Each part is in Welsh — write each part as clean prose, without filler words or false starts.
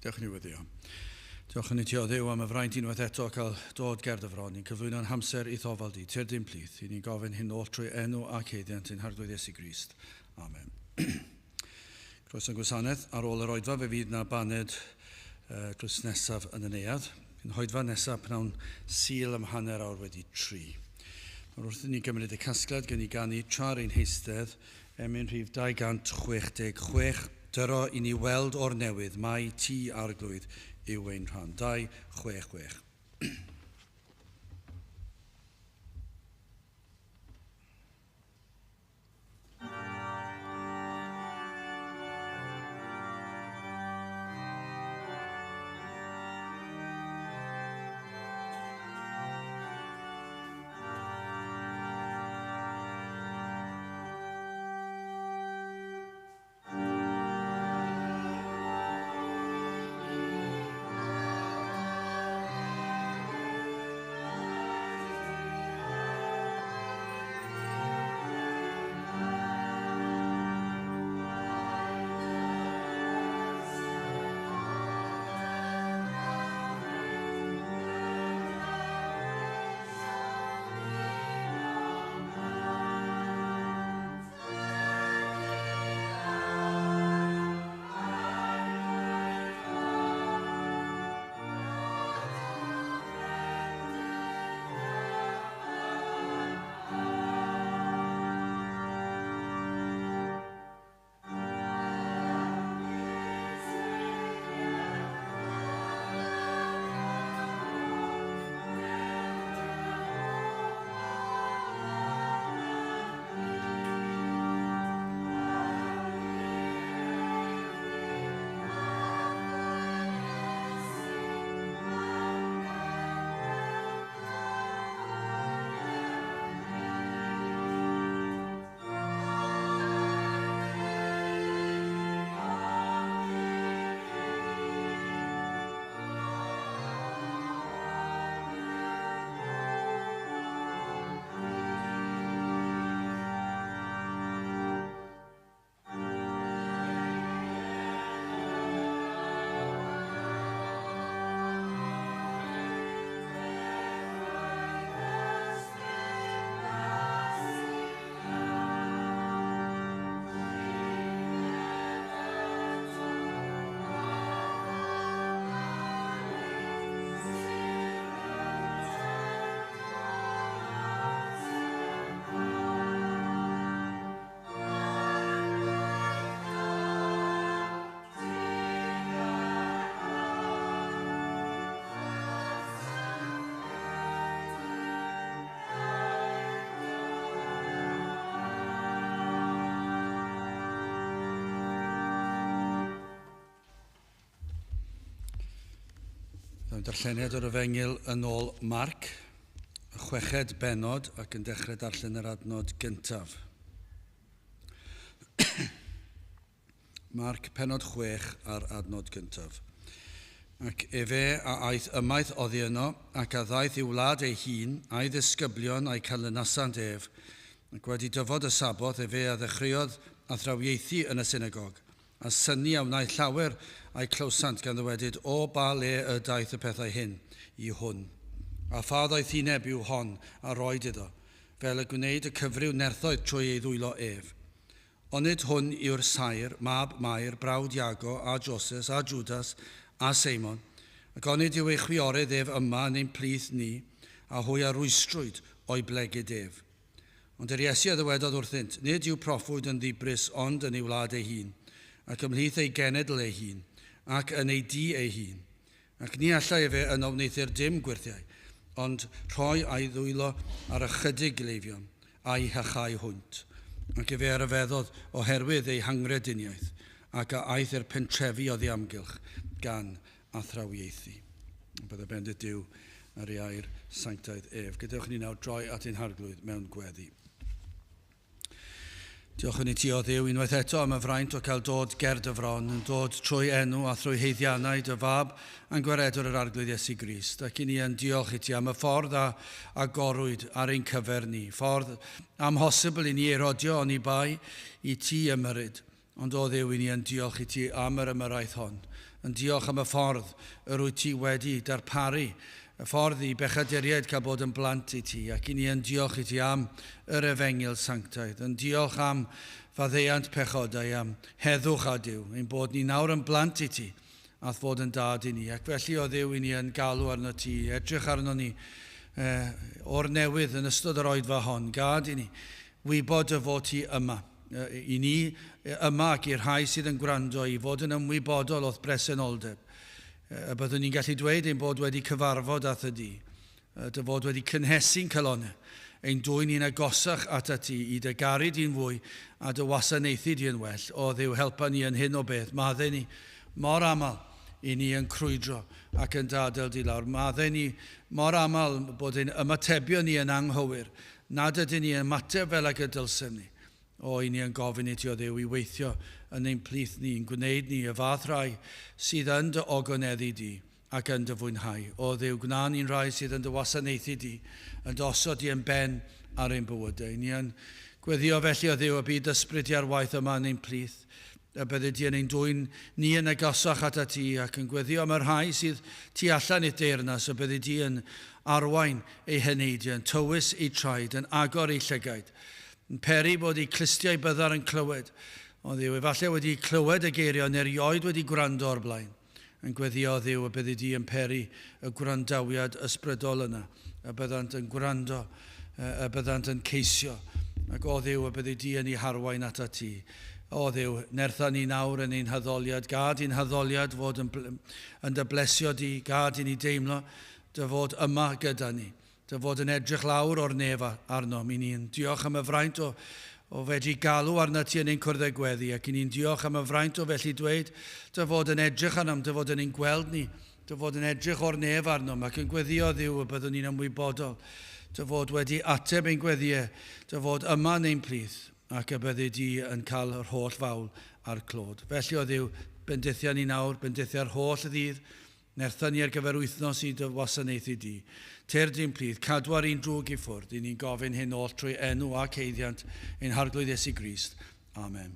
Gadewch i ni weddio. Diolch yn i ti o Dduw am y fraint unwaith eto cael dod ger dy fron i'n cyflwyno'n hamser i'th ofal di, tyrd i'n plith, i ni'n gofyn hyn oll trwy enw ac haeddiant ein Harglwydd Iesu Grist. Amen. Croeso'n gwasanaeth, ar ôl yr oedfa fe fydd na baned uh, drws nesaf yn y neuadd. Yn hoedfa nesaf pnawn Sul am 3:30. Nawr wrth i ni gymryd y casgliad gen i ganu tra'r ein heistedd Emyn rhif 266, Dyro i ni weld o'r newydd mai ti, Arglwydd, yw ein rhan. 266. Darlleniad o'r Efengyl yn ôl Marc, y chweched bennod ac yn dechrau darllen yr adnod gyntaf. Marc pennod 6 a'r adnod gyntaf. Ac efe a aeth ymaith oddi yno, ac a ddaeth i'w wlad ei hun, a'i ddisgyblion a'i canlynasant ef. Ac wedi dyfod y Saboth, efe a ddechreuodd athrawiaethu yn y synagog, a synnu a wnaeth llawer a'i clywsant gan ddywedyd, O ba le y daeth y pethau hyn i hwn? A pha ddoethineb yw hon a roed iddo, fel y gwneud y cyfryw nerthoedd trwy ei ddwylo ef? Onid hwn yw'r saer, mab Mair, brawd Iago, a Joses, a Jwdas, a Seimon? Ac onid yw ei chwiorydd ef yma yn ein plith ni, a hwy a rwystrwyd o'i blegid ef? Ond yr Iesu a ddywedodd wrthynt, Nid yw proffwyd yn ddibris ond yn ei wlad ei hun, ac ymhlith ei genedl ei hun, ac yn ei dŷ ei hun. Ac ni allai efe yno wneuthur dim gwyrthiau, ond rhoi a'i ddwylo ar ychydig gleifion, a'u hachau hwynt. Ac efe a ryfeddodd oherwydd eu hanghrediniaeth, ac a aeth i'r pentrefi oddi amgylch, gan athrawiaethu. Bydde bendith Duw ar ei air sanctaidd ef. Gadewch i ni nawr droi at ein Harglwydd mewn gweddi. Diolchwn i ti, o Dduw, unwaith eto am y fraint o cael dod ger dy fron, yn dod trwy enw a thrwy haeddiannau dy fab a'n gwaredwr yr Arglwydd Iesu Grist, ac i ni yn diolch i ti am y ffordd a agorwyd ar ein cyfer ni, ffordd amhosibl i ni ei rodio oni bai i ti ymyrryd. Ond o Dduw, i ni yn diolch i ti am yr ymyrraeth hon. Yn diolch am y ffordd yr wyt ti wedi darparu, y ffordd i bechaduriaid cael bod yn blant i ti, ac i ni yn diolch i ti am yr efengyl sanctaidd, yn diolch am faddeuant pechodau, am heddwch â Duw, ein bod ni nawr yn blant i ti, a'th fod yn dad i ni. Ac felly o Dduw i ni yn galw arno ti, edrych arno ni o'r newydd yn ystod yr oedfa hon. Gad i ni wybod dy fod ti yma. I ni yma ac i'r rhai sydd yn gwrando i fod yn ymwybodol o'th bresenoldeb. Y byddwn ni'n gallu dweud ein bod wedi cyfarfod â thydi, dy fod wedi cynhesu'n calonnau, ein dwyn ni'n agosach atat ti, i dy garu di'n fwy a dy wasanaethu di yn well. O Dduw, helpa ni yn hyn o beth. Maddau ni mor aml i ni yn crwydro ac yn dy adael di lawr. Maddau ni mor aml bod ein ymatebion ni yn anghywir, nad ydyn ni yn ymateb fel ag y dylsem ni. O, i ni yn gofyn i ti o Dduw i weithio yn ein plith ni, yn gwneud ni y fath rai sydd yn dy ogoneddu di ac yn dy fwynhau. O Dduw, gwna ni'n rhai sydd yn dy wasanaethu di, yn dy osod di yn ben ar ein bywydau. Ni yn gweddio felly o Dduw y bydd ysbryd di ar waith yma yn ein plith, y byddi di yn ein dwyn ni yn agosach atat ti ac yn gweddio am y rhai sydd tu allan i'r deyrnas, y byddi di yn arwain eu heneidiau, yn tywys eu traed, yn agor eu llygaid, yn peri bod eu clustiau byddar yn clywed. O Dduw, efallai wedi clywed y geiriau ond erioed wedi gwrando o'r blaen. Yn gweddio o Dduw y byddi di yn peri y gwrandawiad ysbrydol yna, y byddant yn gwrando, y byddant yn ceisio, ac o Dduw y byddi di yn eu harwain atat ti. O Dduw, nertha ni nawr yn ein haddoliad, gad i'n haddoliad fod yn, yn dy blesio di, gad i ni deimlo dy fod yma gyda ni, dy fod yn edrych lawr o'r nef arnom. I ni'n diolch am y fraint o, o fedru galw arnat ti yn ein cwrdd â gweddi, ac i ni'n diolch am y fraint o felly dweud dy fod yn edrych arnom, dy fod yn ein gweld ni, dy fod yn edrych o'r nef arnom, ac yn gweddio Dduw y byddwn ni'n ymwybodol dy fod wedi ateb ein gweddïau, dy fod yma yn ein plith, ac y byddi di yn cael yr holl fawl a'r clod. Felly o Dduw, bendithia ni nawr, bendithia'r holl ddydd, nertha ni ar gyfer wythnos i dy wasanaethu di. Tyrd i'n plith, cadw ar un drwg i ffwrdd, i ni'n gofyn hyn oll trwy enw ac haeddiant ein Harglwydd Iesu Grist. Amen.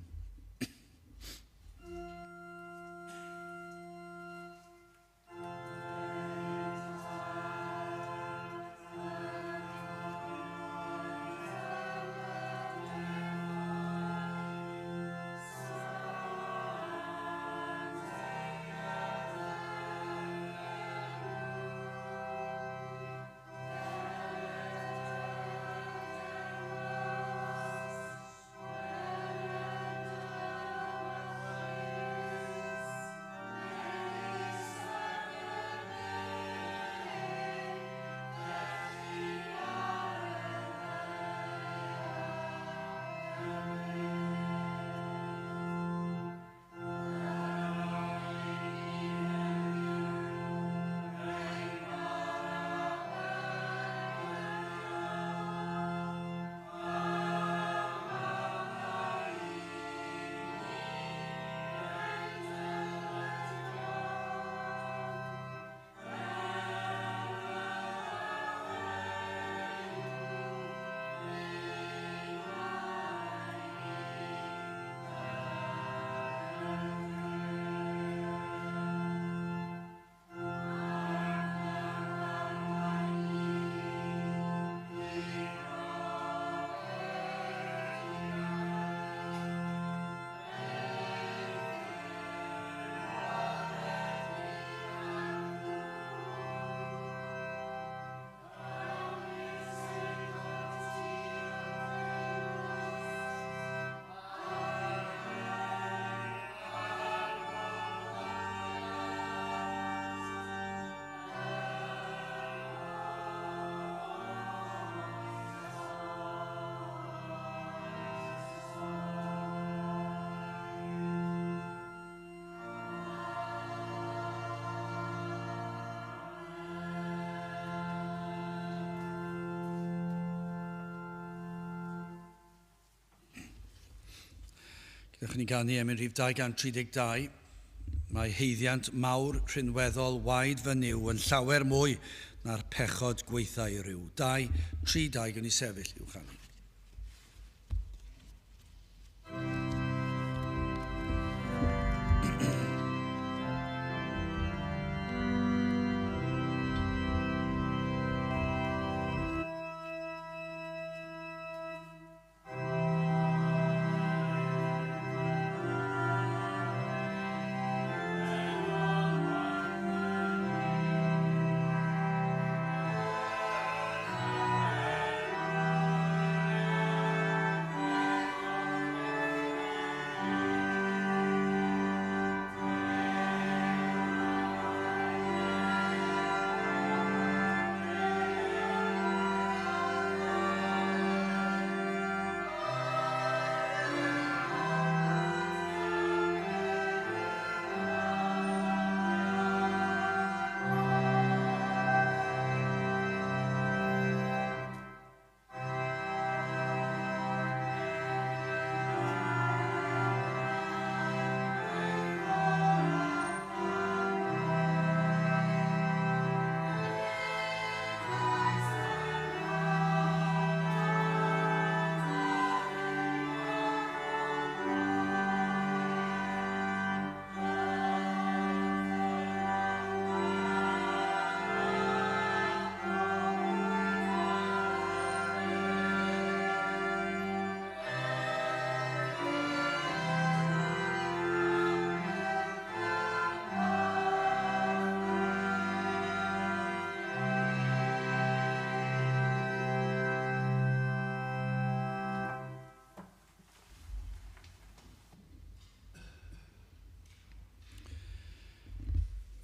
Gewch ni ganu emyn rhif 232. Mae haeddiant mawr rhinweddol waed fy Nuw yn llawer mwy na'r pechod gwaetha i ryw. 2, 3, 2, gawn ni sefyll i'w chanu.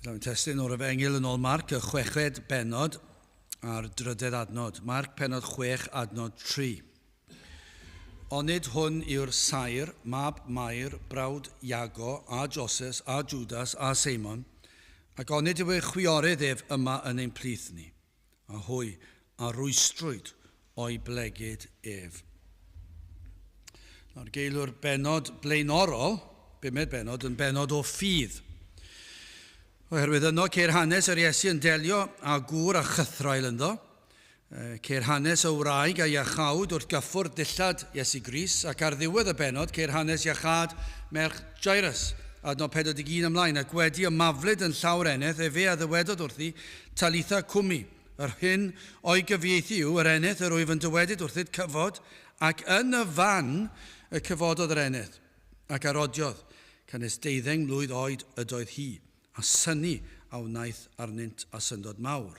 Felly, testun o'r Efengyl yn ôl Marc, y chweched bennod a'r drydedd adnod. Marc pennod 6, adnod 3. Onid hwn yw'r saer, mab Mair, brawd Iago, a Joses, a Judas, a Seimon, ac onid yw ei chwiorydd ef yma yn ein plith ni, a hwy a rwystrwyd o'i blegid ef. Nawr, geilw'r bennod blaenorol, bumed bennod, yn bennod o ffydd. Oherwydd yno ceir hanes yr Iesu yn delio â gŵr a chythraul ynddo. Ceir hanes y wraig a iachawd wrth gyffwrdd dillad Iesu Grist, ac ar ddiwedd y bennod ceir hanes iachâd merch Jairus, adnod 41 ymlaen, ac wedi ymaflyd yn llaw'r eneth, efe a ddywedodd wrthi, Talitha cumi, Yr hyn o'i gyfieithu yw, Yr eneth yr wyf yn dywedyd wrthyt, cyfod, ac yn y fan y cyfododd yr eneth, ac a rodiodd, canys deuddeng mlwydd oed ydoedd hi, a synnu a wnaeth arnynt â syndod mawr.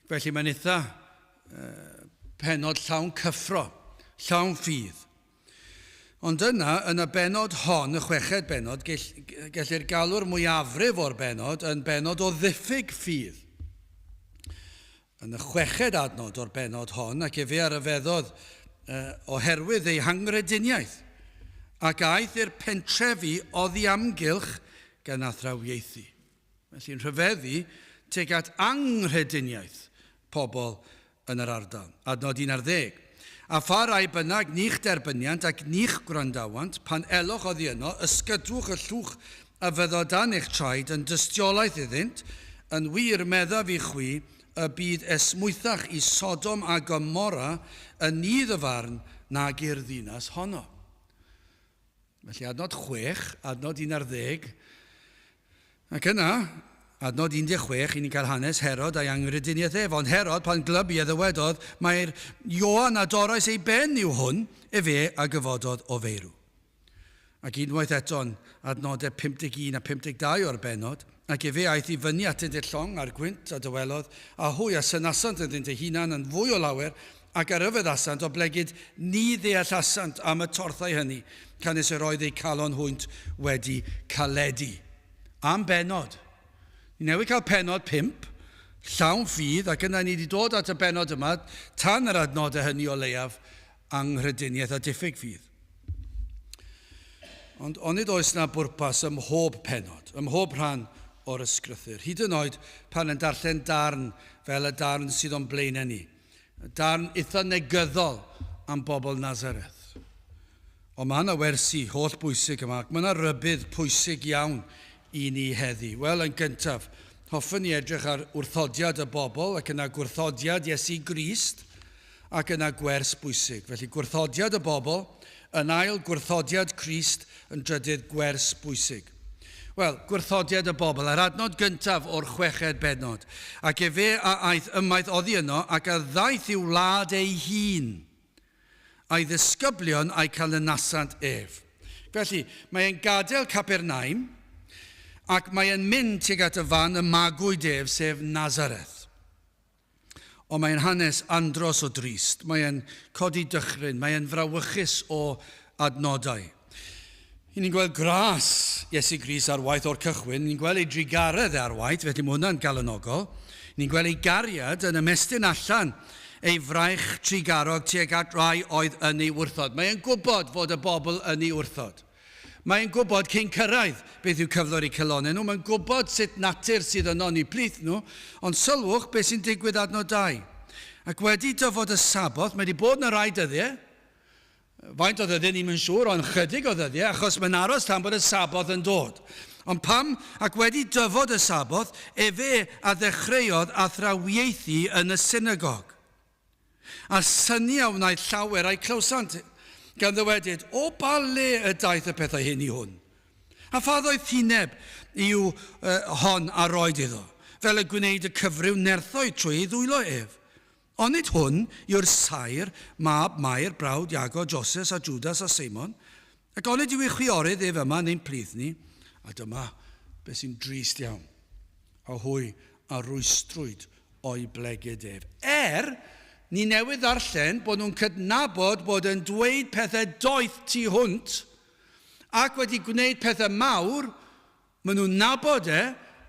Felly mae'n eitha pennod llawn cyffro, llawn ffydd. Ond yna, yn y bennod hon, y chweched bennod, gellir galw'r mwyafrif o'r bennod yn bennod o ddiffyg ffydd. Yn y chweched adnod o'r bennod hon, ac efe a ryfeddodd oherwydd ei hangrediniaeth, ac aeth i'r pentrefi oddi amgylch gan athrawiaethu. Felly'n rhyfeddu tuag at anghrediniaeth pobl yn yr ardal. Adnod 11. A pha rai bynnag ni'ch derbyniant ac ni'ch gwrandawant, pan eloch oddi yno, ysgydwch y llwch a fyddo dan eich traed yn dystiolaeth iddynt, yn wir, meddaf i chwi, y bydd esmwythach i Sodom a Gomorra yn nydd y farn nag i'r ddinas honno. Felly adnod 6, adnod 11, ac yna, adnod 16, i ni'n cael hanes Herod a'i anghrediniaeth ef. Ond Herod, pan glybu a ddywedodd, mae'r Ioan a dorrais ei ben yw hwn, efe a gyfododd o feirw. Ac unwaith eto'n adnodau 51 a 52 o'r bennod, ac efe aeth i fyny atynt i'r llong a'r gwynt a dywelodd, a hwy a synasant ynddynt eu hunan yn fwy o lawer, Ac a ryfeddasant, oblegid ni ddeallasant am y torthau hynny, canys yr oedd eu calon hwynt wedi caledu. Am bennod. Ni newydd cael pennod 5, llawn ffydd, ac yna ni wedi dod at y bennod yma, tan yr adnodau hynny o leiaf, anghrediniaeth a diffyg ffydd. Ond onid oes na bwrpas ym mhob pennod, ym mhob rhan o'r ysgrythur, hyd yn oed pan yn darllen darn fel y darn sydd o'n blaenau ni, Darn eitha negyddol am bobl Nazareth. Ond mae yna wersi holl bwysig yma, ac mae yna rybudd pwysig iawn i ni heddi. Wel, yn gyntaf, hoffwn ni edrych ar wrthodiad y bobl, ac yna gwrthodiad Iesu Grist, ac yna gwers bwysig. Felly, gwrthodiad y bobl, yn ail gwrthodiad Crist, yn drydydd gwers bwysig. Wel, gwrthodiad y bobl, yr adnod gyntaf o'r chweched bennod. Ac efe a aeth ymaith oddi yno, ac a ddaeth i'w wlad ei hun, a'i ddisgyblion a'i canlynasant ef. Felly, mae e'n gadael Capernaum, ac mae e'n mynd tuag at y fan y magwyd ef, sef Nazareth. Ond mae'n hanes andros o drist, mae'n codi dychryn, mae'n frawychus o adnodau. I ni'n gweld gras Iesu Grist ar waith o'r cychwyn, ni'n gweld ei drugaredd e ar waith, felly mae hwnna'n galonogol. Ni'n gweld ei gariad yn ymestyn allan ei fraich trugarog tuag at rai oedd yn ei wrthod. Mae'n gwybod fod y bobl yn ei wrthod. Mae'n gwybod cyn cyrraedd beth yw cyflwr eu calonnau nhw, mae'n gwybod sut natur sydd yno yn eu plith nhw, ond sylwch beth sy'n digwydd adnod 2. Ac wedi dyfod y Saboth, mae wedi bod yna rai dyddiau, faint o ddyddiau ni'm yn siŵr, ond chydig o ddyddiau, achos mae'n aros tan bod y Saboth yn dod. Ond pam, ac wedi dyfod y Saboth, efe a ddechreuodd athrawiaethu yn y synagog. A synnu a wnaeth llawer a'i clywsant, gan ddywedyd, O ba le y daeth y pethau hyn i hwn? A pha ddoethineb yw hon a roed iddo, fel y gwneud y cyfryw nerthoedd trwy ei ddwylo ef? Onid hwn yw'r saer, mab Mair, brawd Iago, Joses, a Jwdas, a Seimon? Ac onid yw ei chwiorydd ef yma yn ein plith ni? A dyma beth sy'n drist iawn. A hwy a rwystrwyd o'i blegid ef. Er, ni newydd ddarllen bod nhw'n cydnabod bod yn dweud pethau doeth tu hwnt ac wedi gwneud pethau mawr, maen nhw'n nabod e,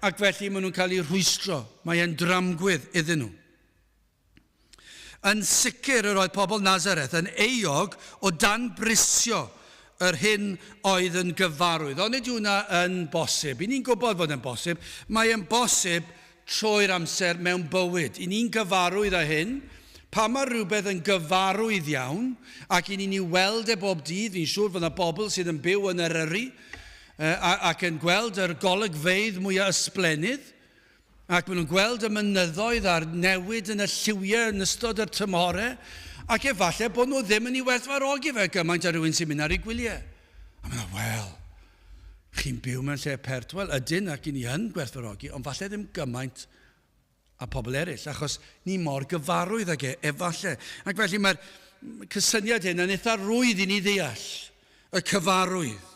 ac felly maen nhw'n cael eu rhwystro. Mae e'n dramgwydd iddyn nhw. Yn sicr yr oedd pobl Nazareth yn euog o danbrisio yr hyn oedd yn gyfarwydd. Ond nid yw hwnna yn bosib. I ni'n gwybod fod e'n bosib. Mae e'n bosib trwy'r amser mewn bywyd. I ni'n gyfarwydd â hyn. Pan mae rhywbeth yn gyfarwydd iawn, ac i ni'n ei weld e bob dydd, fi'n siŵr fod yna bobl sydd yn byw yn Eryri ac yn gweld yr golygfeydd mwyaf ysblennydd, Ac maen nhw'n gweld y mynyddoedd a'r newid yn y lliwiau yn ystod yr tymhorau, ac efallai bod nhw ddim yn ei werthfawrogi fe gymaint â rhywun sy'n mynd ar ei gwyliau. A maen nhw, wel, chi'n byw mewn lle pert. Wel, ydyn, ac i ni yn gwerthfawrogi, ond falle ddim gymaint a pobl eraill, achos ni mor gyfarwydd ag e, efallai. Ac felly mae'r cysyniad hyn yn eitha rwydd i ni ddeall, y cyfarwydd.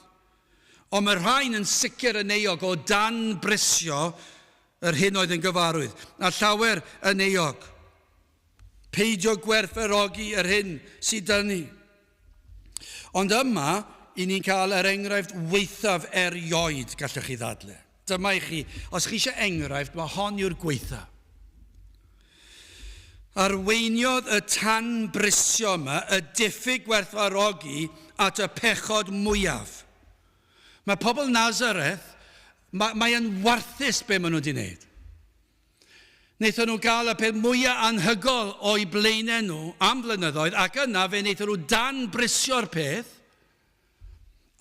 Ond mae'r rhain yn sicr yn euog o dan brisio yr hyn oedd yn gyfarwydd, a llawer yn euog. Peidio gwerthfawrogi yr hyn sydd 'da ni. Ond yma, i ni'n cael yr enghraifft waethaf erioed, gallwch chi ddadle. Dyma i chi, os chi eisiau enghraifft, mae hon yw'r gwaetha. Arweiniodd y tanbrisio yma y diffyg gwerthfawrogi at y pechod mwyaf. Mae pobl Nazareth, mae, mae yn warthus be maen nhw wedi wneud. Wnaethon nhw gael y peth mwyaf anhygol o'i blaenau nhw am flynyddoedd ac yna fe wnaethon nhw danbrisio'r peth.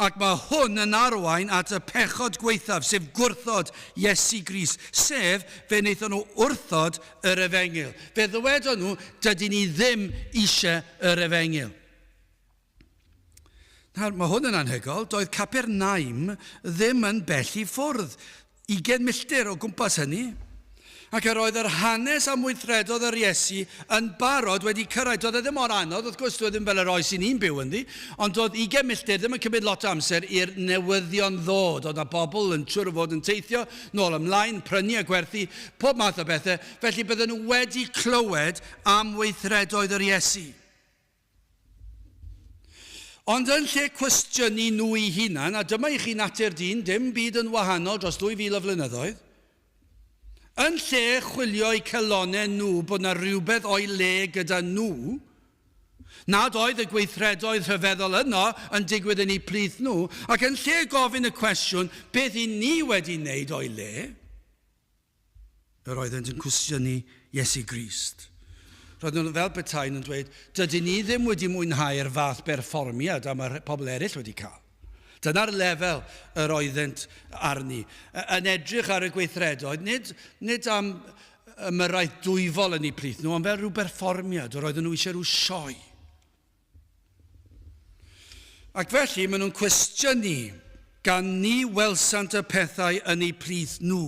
Ac mae hwn yn arwain at y pechod gwaethaf, sef gwrthod Iesu Grist, sef fe wnaethon nhw wrthod yr efengyl. Fe ddywedon nhw, dydyn ni ddim eisiau yr efengyl. Nawr, mae hwn yn anhygoel, doedd Capernaum ddim yn bell i ffwrdd. Ugain milltir o gwmpas hynny, ac yr oedd yr hanes am weithredodd yr Iesu yn barod wedi cyrraedd. Doedd e ddim mor anodd, wrth gwrs, doedd e ddim fel yr oes i ni'n byw ynddi, ond doedd ugain milltir ddim yn cymryd lot o amser i'r newyddion ddod. Oedd 'na bobl yn siŵr o fod yn teithio nôl ymlaen, prynu a gwerthu, pob math o bethau, felly bydden nhw wedi clywed am weithredoedd yr Iesu. Ond yn lle cwestiynu nhw eu hunan, a dyma i chi natur dyn, dim byd yn wahanol dros 2,000 o flynyddoedd, yn lle chwilio eu calonnau nhw bod 'na rhywbeth o'i le gyda nhw, nad oedd y gweithredoedd rhyfeddol yno yn digwydd yn eu plith nhw, ac yn lle gofyn y cwestiwn beth i ni wedi wneud o'i le, Yr oeddent yn cwestiynu Iesu Grist. Roedden nhw fel petai nhw'n dweud, dydyn ni ddim wedi mwynhau'r fath berfformiad a mae pobl eraill wedi cael. Dyna'r lefel yr oeddent arni. Yn edrych ar y gweithredoedd, nid, nid am ymyrraeth dwyfol yn eu plith nhw, ond fel rhyw berfformiad, yr oedden nhw eisiau rhyw sioe. Ac felly maen nhw'n cwestiynu gan ni welsant y pethau yn eu plith nhw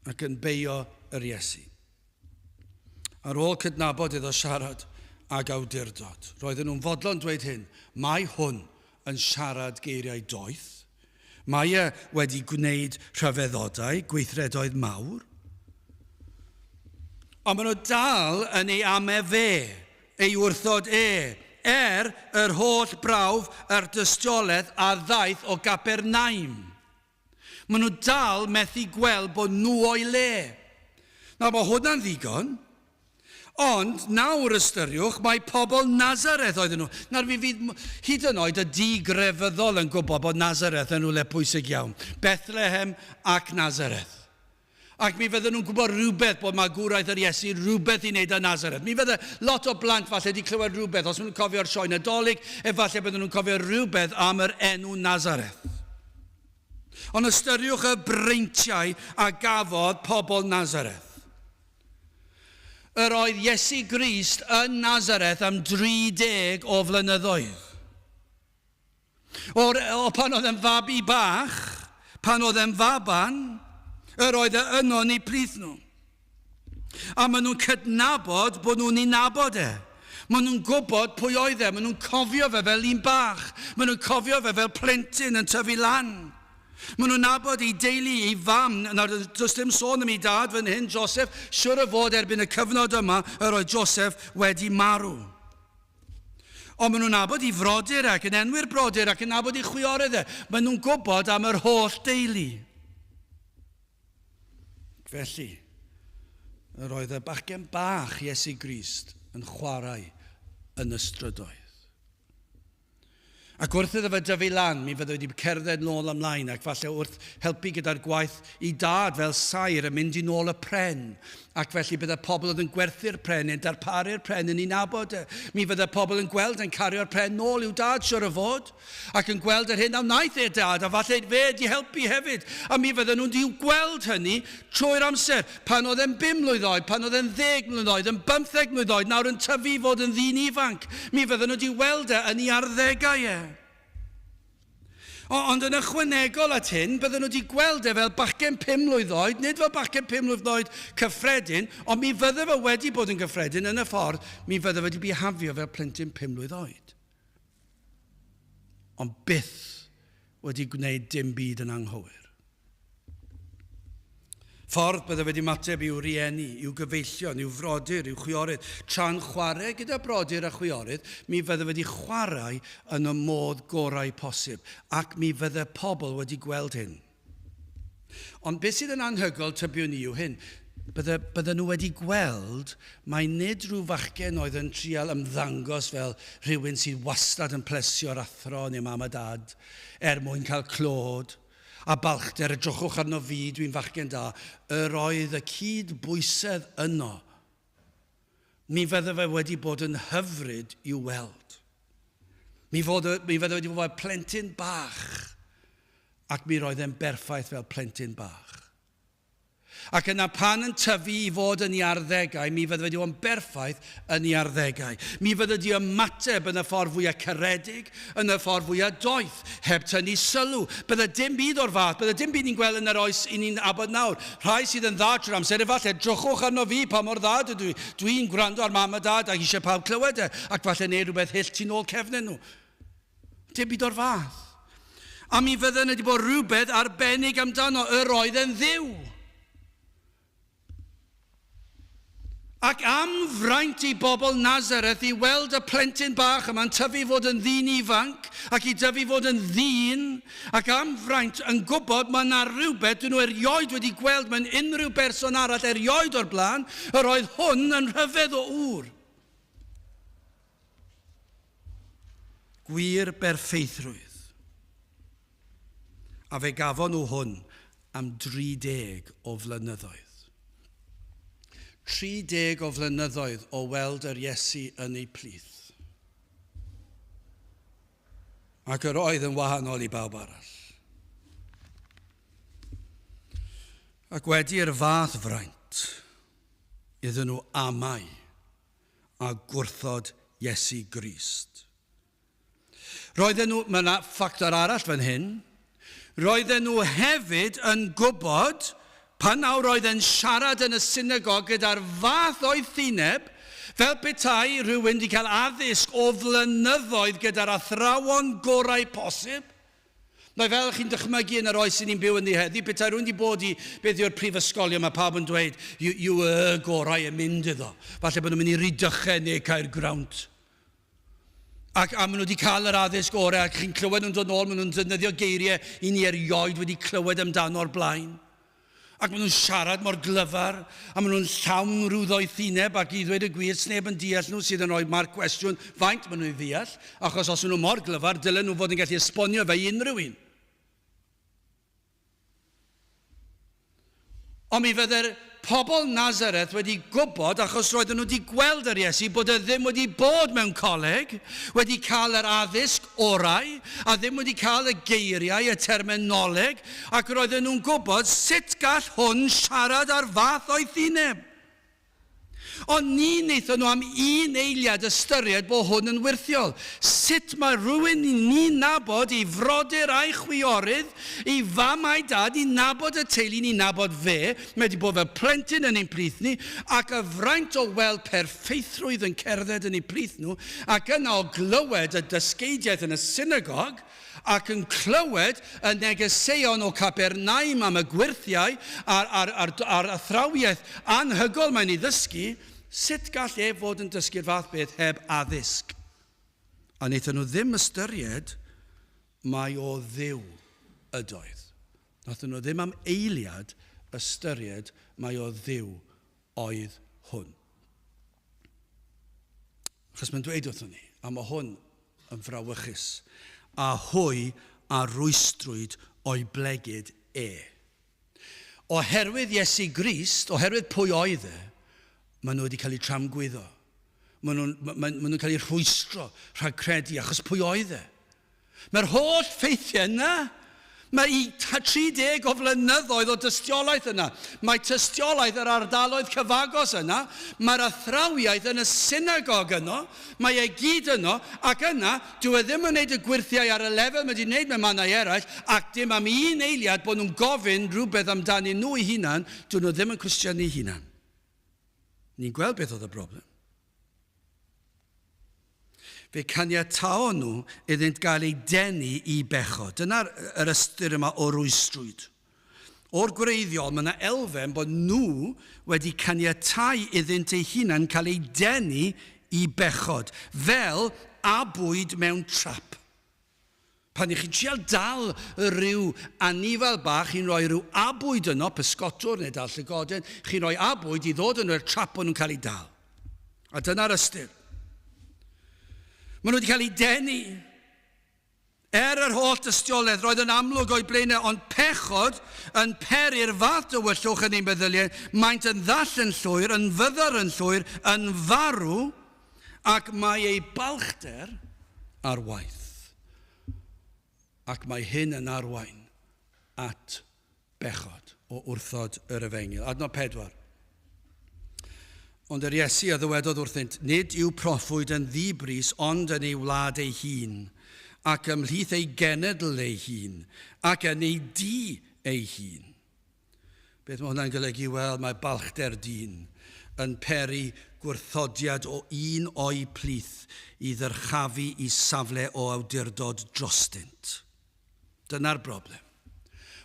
ac yn beio yr Iesu. Ar ôl cydnabod iddo siarad ag awdurdod, roedden nhw'n fodlon dweud hyn, mae hwn yn siarad geiriau doeth, mae e wedi gwneud rhyfeddodau, gweithredoedd mawr. Ond maen nhw dal yn ei ame fe, ei wrthod e, er yr holl brawf a'r dystiolaeth a ddaeth o Gapernaum. Maen nhw dal methu gweld bod nhw o'i le. Nawr, mae hwnna'n ddigon. Ond nawr ystyriwch mai pobl Nazareth oedden nhw. Nawr mi fydd hyd yn oed y di-grefyddol yn gwybod bod Nazareth yn rhywle pwysig iawn. Bethlehem ac Nazareth. Ac mi fydden nhw'n gwybod rhywbeth bod magwraeth yr Iesu rhywbeth i wneud â Nazareth. Mi fydde lot o blant falle wedi clywed rhywbeth, os maen nhw'n cofio'r sioe Nadolig, efallai bydden nhw'n cofio rhywbeth am yr enw Nazareth. Ond ystyriwch y breintiau a gafodd pobl Nazareth. Yr oedd Iesu Grist yn Nazareth am 30 o flynyddoedd. O'r, o pan oedd e'n fabi bach, pan oedd e'n faban, yr oedd e yno yn eu plith nhw. A maen nhw'n cydnabod bod nhw'n ei nabod e. Maen nhw'n gwybod pwy oedd e, maen nhw'n cofio fe fel un bach, maen nhw'n cofio fe fel plentyn yn tyfu lan. Maen nhw'n nabod ei deulu, ei fam. Nawr, does dim sôn am ei dad fan hyn, Joseph. Siwr o fod erbyn y cyfnod yma, yr oedd Joseph wedi marw. Ond maen nhw'n nabod ei frodyr ac yn enwi'r brodyr ac yn nabod ei chwiorydd e. Maen nhw'n gwybod am yr holl deulu. Ac felly, yr oedd y bachgen bach Iesu Grist yn chwarae yn y strydoedd. Ac wrth iddo fe dyfu lan, mi fydde wedi cerdded nôl ymlaen ac falle wrth helpu gyda'r gwaith i dad fel saer yn mynd i nôl y pren. Ac felly bydde pobl oedd yn gwerthu'r pren neu'n darparu'r pren yn ei nabod e. Mi fydde pobl yn gweld yn cario'r pren nôl i'w dad, siwr o fod, ac yn gweld yr hyn a wnaeth e dad, a falle fe di helpu hefyd. A mi fydden nhw'n di gweld hynny trwy'r amser, pan oedd e'n bum mlwydd oed, pan oedd e'n ddeg mlwydd oed, yn bymtheg mlwydd oed, nawr yn tyfu i fod yn ddyn ifanc. Mi fydden nhw wedi weld e yn ei arddegau e. O, ond yn ychwanegol at hyn, bydden nhw wedi gweld e fel bachgen pum mlwydd oed, nid fel bachgen pum mlwydd oed cyffredin, ond mi fydde fe wedi bod yn gyffredin yn y ffordd mi fydde fe wedi bihafio fel plentyn pum mlwydd oed. Ond byth wedi gwneud dim byd yn anghywir. Ffordd bydde wedi ymateb i'w rieni, i'w gyfeillion, i'w frodyr, i'w chwiorydd. Tra'n chwarae gyda brodyr a chwiorydd, mi fydde wedi chwarae yn y modd gorau posib, ac mi fydde pobl wedi gweld hyn. Ond beth sydd yn anhygoel, tybiwn i, yw hyn. Bydde, bydde nhw wedi gweld mai nid rhyw fachgen oedd yn trial ymddangos fel rhywun sydd wastad yn plesio'r athro neu mam a dad er mwyn cael clod a balchder, edrychwch arno fi, dwi'n fachgen da. Yr oedd y cyd-bwysedd yno. Mi fydde fe wedi bod yn hyfryd i'w weld. Mi, fod, mi fydde wedi bod fel plentyn bach ac mi roedd e'n berffaith fel plentyn bach. Ac yna pan yn tyfu i fod yn ei arddegau, mi fydde wedi bod yn berffaith yn ei arddegau. Mi fydde wedi ymateb yn y ffordd fwyaf caredig, yn y ffordd fwyaf doeth, heb tynnu sylw. Bydde dim byd o'r fath, bydde dim byd ni'n gweld yn yr oes i ni'n abod nawr. Rhai sydd yn dda trwy'r amser, efallai, drychwch arno fi pa mor dda dydw i. Dwi'n gwrando ar mam a dad ac eisiau pawb clywed e, ac falle neud rhywbeth hyll tu nôl cefnen nhw. Dim byd o'r fath. A mi fydden wedi bod rhywbeth arbennig amdano, yr oedd e'n ddiw. Ac am fraint i bobl Nazareth i weld y plentyn bach yma'n tyfu fod yn ddyn ifanc ac i dyfu fod yn ddyn, ac am fraint yn gwybod mae yna rhywbeth dyn nhw erioed wedi gweld mewn unrhyw berson arall erioed o'r blaen, yr oedd hwn yn rhyfedd o ŵr. Gwir berffeithrwydd. A fe gafon nhw hwn am 30 o flynyddoedd. 30 o flynyddoedd o weld yr Iesu yn eu plith. Ac yr oedd yn wahanol i bawb arall. Ac wedi'r fath fraint, iddyn nhw amau a gwrthod Iesu Grist. Roedden nhw, mae yna ffactor arall fan hyn, roedden nhw hefyd yn gwybod pan nawr oedd e'n siarad yn y synagog gyda'r fath oethineb, fel petai rhywun wedi cael addysg o flynyddoedd gyda'r athrawon gorau posib. Mae fel chi'n dychmygu yn yr oes sy'n ni'n byw ynddi heddi, petai rhywun wedi bod i beth yw'r prifysgolion, mae pawb yn dweud, yw y gorau yn mynd iddo. Falle bod nhw'n mynd i Rydychen neu Caergrawnt. Ac a maen nhw wedi cael yr addysg orau, ac chi'n clywed nhw'n dod nôl, maen nhw'n defnyddio geiriau i ni erioed wedi clywed amdano o'r blaen. Ac maen nhw'n siarad mor glyfar, a maen nhw'n llawn rhyw ddoethineb, ac i ddweud y gwir, sneb yn deall nhw sydd yn rhoi marc cwestiwn faint maen nhw'n ei ddeall, achos os ydyn nhw mor glyfar, dylen nhw fod yn gallu esbonio fe i unrhyw un. Ond mi fydde'r pobl Nazareth wedi gwybod, achos roedden nhw wedi gweld yr Iesu, bod e ddim wedi bod mewn coleg, wedi cael yr addysg orau, a ddim wedi cael y geiriau, y terminoleg, ac roedden nhw'n gwybod sut gall hwn siarad ar fath oethineb. Ond ni wnaethon nhw am un eiliad ystyried bod hwn yn wyrthiol. Sut mae rhywun i ni'n nabod, ei frodyr a'i chwiorydd, ei fam a'i dad, i nabod y teulu, ni'n nabod fe, mae wedi bod fel plentyn yn ein plith ni, ac y fraint o weld perffeithrwydd yn cerdded yn eu plith nhw, ac yna o glywed y dysgeidiaeth yn y synagog, ac yn clywed y negeseuon o Capernaum am y gwyrthiau a'r, a'r, a'r, a'r athrawiaeth anhygoel mae'n ei ddysgu, sut gall ef fod yn dysgu'r fath beth heb addysg? A wnaethon nhw ddim ystyried mai o Dduw ydoedd. Wnaethon nhw ddim am eiliad ystyried mai o Dduw oedd hwn. Achos mae'n dweud wrthon ni, a mae hwn yn frawychus, a hwy a rwystrwyd o'i blegid e. Oherwydd Iesu Grist, oherwydd pwy oedd e, maen nhw wedi cael eu tramgwyddo. Maen nhw'n ma, ma, ma nhw cael eu rhwystro rhag credu, achos pwy oedd e? Mae'r holl ffeithiau yna. Mae i 30 o flynyddoedd o dystiolaeth yna. Mae tystiolaeth yr ardaloedd cyfagos yna. Mae'r athrawiaeth yn y synagog yno. Mae e gyd yno, ac yna, dyw e ddim yn wneud y gwyrthiau ar y lefel mae wedi wneud mewn mannau eraill, ac dim am un eiliad bod nhw'n gofyn rhywbeth amdanyn nhw eu hunan, dyn nhw ddim yn cwestiynu eu hunan. Ni'n gweld beth oedd y broblem. Fe caniataon nhw iddynt gael eu denu i bechod. Dyna'r yr ystyr yma o rwystrwyd. O'r gwreiddiol, mae yna elfen bod nhw wedi caniatáu iddynt eu hunain cael eu denu i bechod, fel abwyd mewn trap. Pan ych chi'n trial dal rhyw anifal bach, chi'n rhoi rhyw abwyd yno, pysgotwr neu dal llygoden, chi'n rhoi abwyd i ddod yno i'r trap bod nhw'n cael eu dal. A dyna'r ystyr. Maen nhw wedi cael eu denu. Er yr holl dystiolaeth, roedd yn amlwg o'i blaenau, ond pechod yn peri'r fath dywyllwch yn ein meddyliau, maent yn ddall yn llwyr, yn fyddar yn llwyr, yn farw, ac mae eu balchder ar waith. Ac mae hyn yn arwain at bechod o wrthod yr efengyl. Adnod 4. Ond yr Iesu a ddywedodd wrthynt, Nid yw proffwyd yn ddi-bris ond yn ei wlad ei hun, ac ymhlith ei genedl ei hun, ac yn ei dŷ ei hun. Beth mae hwnna'n golygu? Wel, mae balchder dyn yn peri gwrthodiad o un o'i plith i ddyrchafu i safle o awdurdod drostynt. Dyna'r broblem.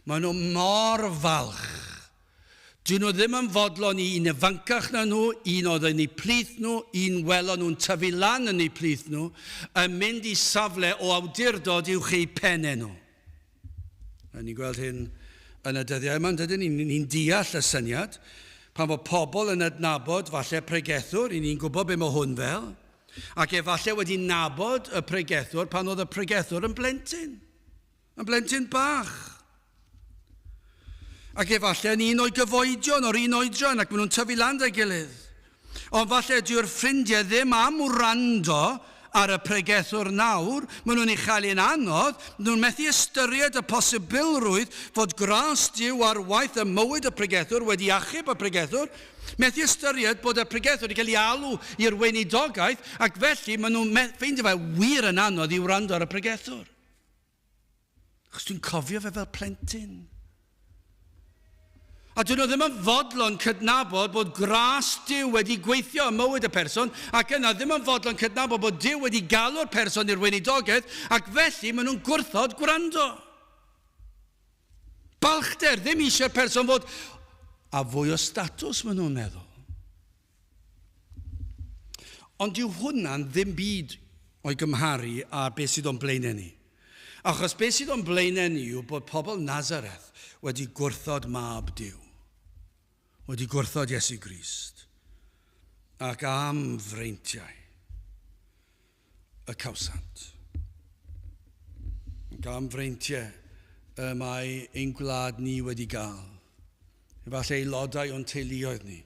Maen nhw mor falch. Dyn nhw ddim yn fodlon i un ifancach na nhw, un oedd yn eu plith nhw, un welon nhw'n tyfu lan yn eu plith nhw, yn mynd i safle o awdurdod uwch eu pennau nhw. A ni'n gweld hyn yn y dyddiau yma, yn dydyn? Ni'n ni deall y syniad. Pan fod pobl yn adnabod falle pregethwr, i ni'n gwybod be mae hwn fel. Ac efallai wedi nabod y pregethwr pan oedd y pregethwr yn blentyn. Yn blentyn bach. Ac efallai yn un o'i gyfoedion o'r un oedran ac maen nhw'n tyfu lan da'i gilydd. Ond falle dyw'r ffrindiau ddim am wrando ar y pregethwr nawr, maen nhw'n ei chael hi'n anodd, maen nhw'n methu ystyried y posibilrwydd fod gras Duw ar waith ym mywyd y pregethwr wedi achub y pregethwr, Methu ystyried bod y pregethwr wedi cael ei alw i'r weinidogaeth ac felly maen nhw'n ffeindio fe wir yn anodd i wrando ar y pregethwr. Achos dwi'n cofio fe fel plentyn. A dyn nhw ddim yn fodlon cydnabod bod gras Duw wedi gweithio ym mywyd y person, ac yna ddim yn fodlon cydnabod bod Duw wedi galw'r person i'r weinidogaeth, ac felly maen nhw'n gwrthod gwrando. Balchder, ddim eisiau'r person fod a fwy o statws maen nhw'n meddwl. Ond dyw hwnna'n ddim byd o'i gymharu â beth sydd o'n blaenau ni. Achos beth sydd o'n blaenau ni yw bod pobl Nazareth wedi gwrthod mab Duw. Wedi gwrthod Iesu Grist. Ac am freintiau. y cawsant. Ac am freintiau y mae ein gwlad ni wedi gael, efallai aelodau o'n teuluoedd ni,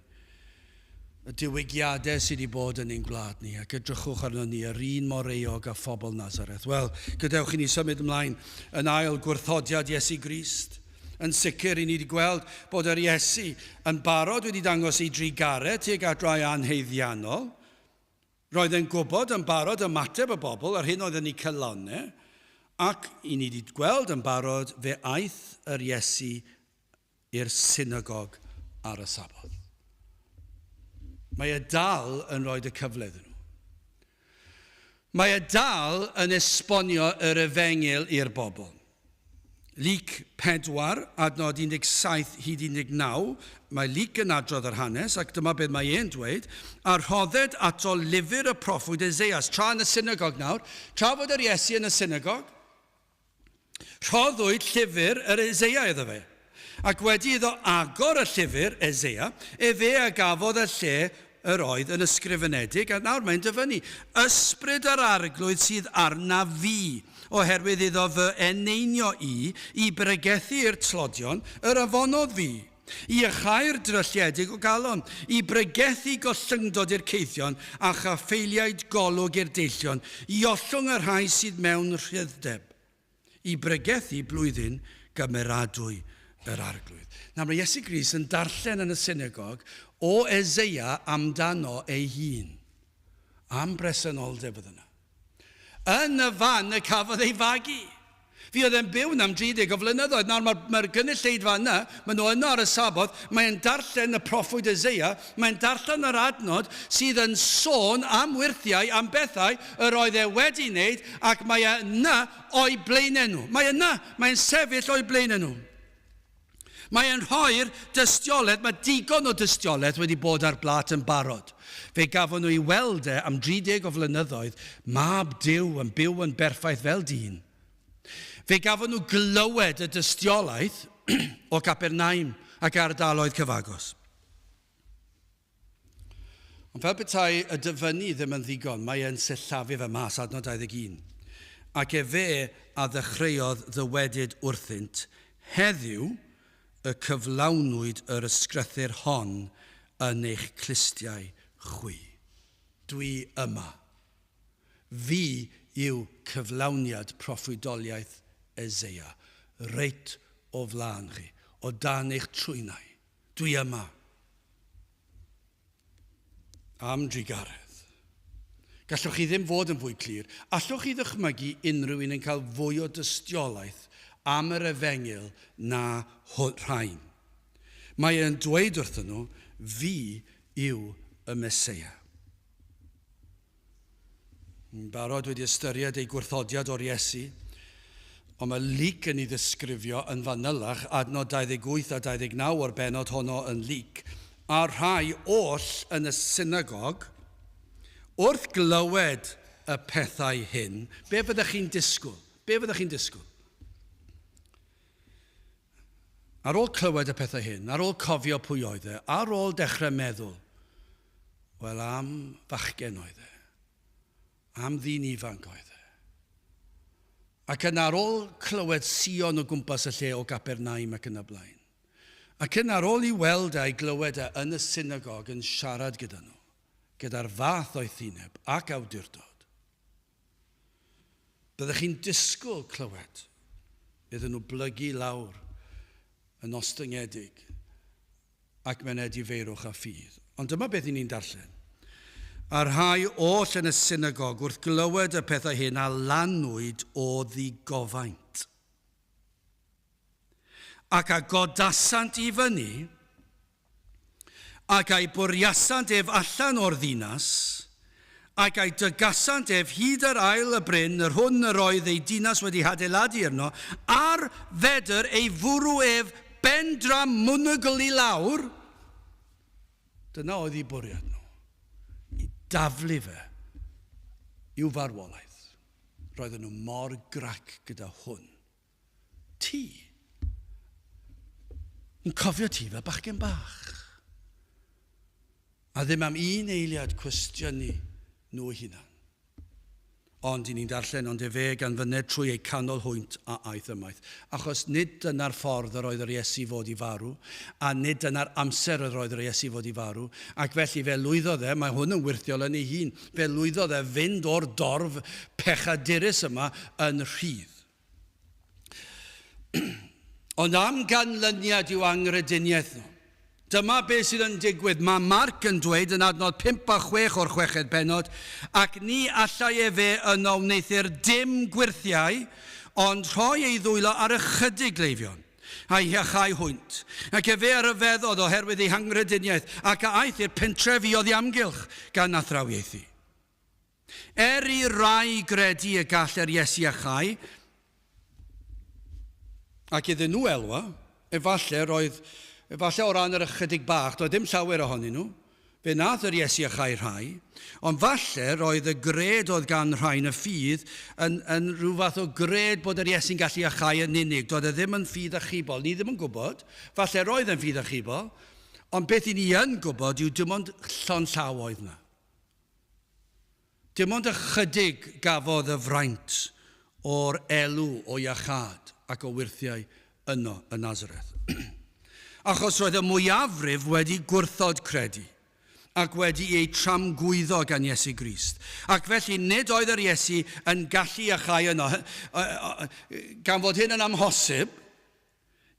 y diwygiadau sydd wedi bod yn ein gwlad ni, ac edrychwch arno ni yr un mor euog â phobl Nazareth. Wel, gadewch i ni symud ymlaen yn ail gwrthodiad Iesu Grist. Yn sicr, i ni wedi gweld bod yr Iesu yn barod wedi dangos ei drugaredd tuag at rai anhaeddiannol, Roedd e'n gwybod yn barod ymateb y bobl, yr hyn oedd yn eu calonnau, ac i ni wedi gweld yn barod fe aeth yr Iesu i'r synagog ar y Saboth. Mae e dal yn rhoi y cyfle iddyn nhw. Mae e dal yn esbonio yr efengyl i'r bobl. Luc 4, adnod 17 hyd 19, mae Luc yn adrodd yr hanes, ac dyma beth mae e'n dweud, a rhodded ato lyfr y proffwyd Eseias, tra yn y synagog nawr, tra fod yr Iesu yn y synagog, rhoddwyd llyfr yr Eseia iddo fe. Ac wedi iddo agor y llyfr, Eseia, efe a gafodd y lle yr oedd yn ysgrifenedig, a nawr mae'n dyfynnu, Ysbryd yr Arglwydd sydd arnaf fi, oherwydd iddo fy eneinio i, i bregethu i'r tlodion, yr afonodd fi, i iachau'r drylliedig o galon, i bregethu gollyngdod i'r caethion, a chaffaeliaid golwg i'r deillion, i ollwng y rhai sydd mewn rhyddeb, i bregethu blwyddyn gymeradwy yr Arglwydd. Nawr mae Iesu Grist yn darllen yn y synagog o Eseia amdano ei hun. Am bresenoldeb oedd yna. Yn y fan y cafodd ei fagu. Fi oedd e'n byw yna am 30 o flynyddoedd. Nawr mae'r mae gynulleidfa yna, maen nhw yno ar y Saboth, mae'n darllen y proffwyd Eseia, mae'n darllen yr adnod sydd yn sôn am wyrthiau, am bethau yr oedd e wedi wneud, ac mae e yna o'i blaenau nhw. Mae yna, mae'n sefyll o'i blaenau nhw. Mae e'n rhoi'r dystiolaeth, mae digon o dystiolaeth wedi bod ar blat yn barod. Fe gafon nhw i weld e am 30 o flynyddoedd, mab Duw yn byw yn berffaith fel dyn. Fe gafon nhw glywed y dystiolaeth o Gapernaum ac ardaloedd cyfagos. Ond fel petai y dyfynnu ddim yn ddigon, mae e'n sillafu fe mas, adnod 21. Ac efe a ddechreuodd ddywedyd wrthynt, Heddiw y cyflawnwyd yr ysgrythur hon yn eich clustiau chwi. Dwi yma. Fi yw cyflawniad proffwydoliaeth Eseia, reit o flaen chi, o dan eich trwynau. Dwi yma. Am drugaredd. Gallwch chi ddim fod yn fwy clir. Allwch chi ddychmygu unrhyw un yn cael fwy o dystiolaeth am yr efengyl na rhain? Mae e'n dweud wrthyn nhw, fi yw y Meseia. Yn barod wedi ystyried ei gwrthodiad o'r Iesu, ond mae Luc yn ei ddisgrifio yn fanylach, adnod 28 a 29 o'r bennod honno yn Luc, a rhai oll yn y synagog, wrth glywed y pethau hyn, be fyddech chi'n disgwyl? Be fyddech chi'n disgwyl? Ar ôl clywed y pethau hyn, ar ôl cofio pwy oedd e, ar ôl dechrau meddwl, wel am fachgen oedd e, am ddyn ifanc oedd e. Ac yna ar ôl clywed sïon o gwmpas y lle o Gapernaum ac yn y blaen. Ac yna ar ôl i weld e a'i glywed e yn y synagog yn siarad gyda nhw, gyda'r fath oethineb ac awdurdod, Byddech chi'n disgwyl clywed iddyn nhw blygu lawr yn ostyngedig ac mewn edifeirwch a ffydd. Ond dyma beth i ni'n darllen. A'r rhai oll yn y synagog wrth glywed y pethau hyn a lanwyd o ddigofaint. Ac a godasant i fyny Ac a'i bwriasant ef allan o'r ddinas, ac a'i dygasant ef hyd yr ail y bryn, yr hwn yr oedd ei dinas wedi hadeiladu arno, ar fedr ei fwrw ef bendramwnwgl i lawr. Dyna oedd eu bwriad nhw, i daflu fe i'w farwolaeth. Roedden nhw mor grac gyda hwn. Ti. Yn cofio ti fel bachgen bach. A ddim am un eiliad cwestiynu nhw hunan. Ond i ni'n darllen, ond efe gan fyned trwy eu canol hwynt a aeth ymaith. Achos nid dyna'r ffordd yr oedd yr Iesu fod i farw, a nid dyna'r amser yr oedd yr Iesu fod i farw, ac felly fe lwyddodd e, mae hwn yn wyrthiol yn ei hun, fe lwyddodd e fynd o'r dorf pechadurus yma yn rhydd. Ond am ganlyniad i'w anghrediniaeth nhw. Dyma beth sydd yn digwydd. Mae Marc yn dweud yn adnod 5 a 6 o'r chweched pennod, ac ni allai efe yno wneuthur dim gwyrthiau, ond rhoi ei ddwylo ar ychydig gleifion, a'i hiachau hwynt. Ac efe a ryfeddodd oherwydd eu hanghrediniaeth, ac a aeth i'r pentrefi oddi amgylch, gan athrawiaethu. Er i rai gredu y gall yr Iesu iachau, ac iddyn nhw elwa, efallai roedd, efallai o ran yr ychydig bach, doedd dim llawer ohonyn nhw. Fe nath yr Iesu achau rhai, ond falle roedd y gred oedd gan rhai yn y ffydd yn, yn rhyw fath o gred bod yr Iesu'n gallu achau yn unig. Doedd e ddim yn ffydd achubol. Ni ddim yn gwybod. Falle roedd yn ffydd achubol. Ond beth i ni yn gwybod yw dim ond llond llaw oedd yna. Dim ond ychydig gafodd y fraint o'r elw o iachâd ac o wyrthiau yno yn Nazareth. Achos roedd y mwyafrif wedi gwrthod credu ac wedi eu tramgwyddo gan Iesu Grist. Ac felly nid oedd yr Iesu yn gallu iachau yno. Gan fod hyn yn amhosib,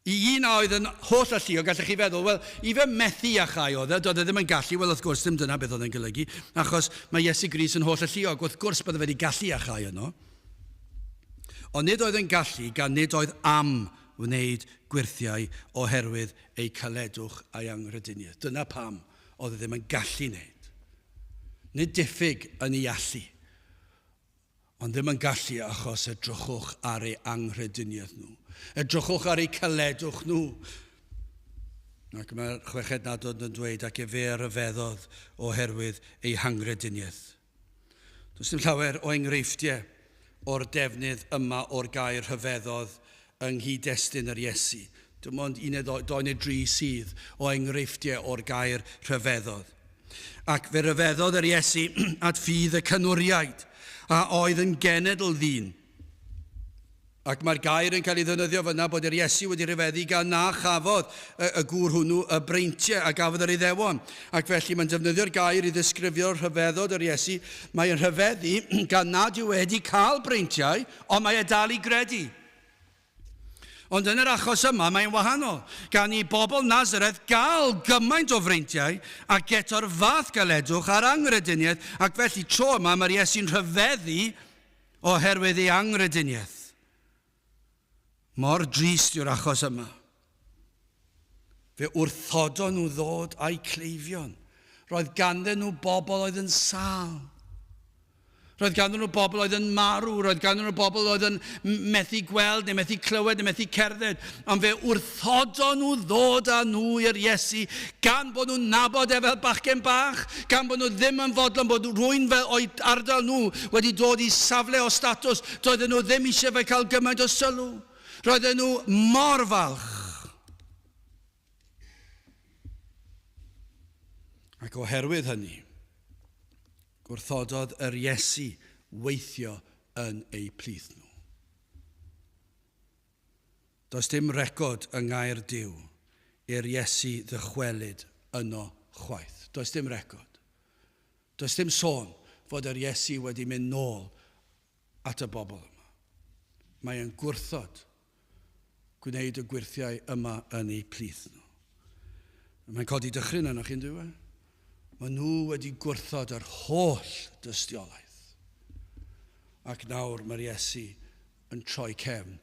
I un a oedd yn holl alluog, gallech chi feddwl, wel, ife methu iachau oedd e, doedd e ddim yn gallu, wel, wrth gwrs, ddim dyna beth oedd e'n golygu, achos mae Iesu Grist yn holl alluog, wrth gwrs bydde fe wedi gallu iachau yno. Ond nid oedd yn gallu, gan nid oedd am wneud gwyrthiau oherwydd eu caledwch a'i anghrediniaeth. Dyna pam oedd e ddim yn gallu wneud. Nid diffyg yn ei allu, Ond ddim yn gallu achos edrychwch ar eu anghrediniaeth nhw. Edrychwch ar eu caledwch nhw. Ac mae'r chweched nadod yn dweud, ac efe a ryfeddodd oherwydd eu hanghrediniaeth. Does dim llawer o enghreifftiau o'r defnydd yma o'r gair rhyfeddodd yng nghyd-destun yr Iesu. Dim ond un neu ddou neu dri sydd o enghreifftiau o'r gair rhyfeddodd. Ac fe ryfeddodd yr Iesu at ffydd y cynwriaid, a oedd yn genedl ddyn. Ac mae'r gair yn cael ei ddefnyddio fyna bod yr Iesu wedi rhyfeddu gan na chafodd y, y gŵr hwnnw y breintiau a gafodd yr Iddewon. Ac felly mae'n defnyddio'r gair i ddisgrifio'r rhyfeddod yr Iesu. Mae'n rhyfeddu gan nad yw wedi cael breintiau, ond mae e dal i gredu. Ond yn yr achos yma, mae'n wahanol, gan i bobl Nazareth gael gymaint o freintiau ac eto'r fath galedwch a'r anghrediniaeth, ac felly tro yma mae'r Iesu'n rhyfeddu oherwydd ei anghrediniaeth. Mor drist yw'r achos yma. Fe wrthodon nhw ddod â'u cleifion. Roedd ganddyn nhw bobl oedd yn sâl. Roedd ganddyn nhw bobl oedd yn marw, roedd ganddyn nhw bobl oedd yn methu gweld neu methu clywed neu methu cerdded. Ond fe wrthodon nhw ddod â nhw i'r Iesu gan bod nhw'n nabod e fel bachgen bach, gan bod nhw ddim yn fodlon bod rhywun fel o'i ardal nhw wedi dod i safle o statws. Doedden nhw ddim eisiau fe cael gymaint o sylw. Roedden nhw mor falch. Ac oherwydd hynny, gwrthododd yr Iesu weithio yn eu plith nhw. Does dim record yng ngair Duw i'r Iesu ddychwelyd yno chwaith. Does dim record. Does dim sôn fod yr Iesu wedi mynd nôl at y bobl yma. Mae e'n gwrthod gwneud y gwyrthiau yma yn eu plith nhw. Mae'n codi dychryn arnoch chi'n dyw e? Mae nhw wedi gwrthod yr holl dystiolaeth. Ac nawr mae'r Iesu yn troi cefn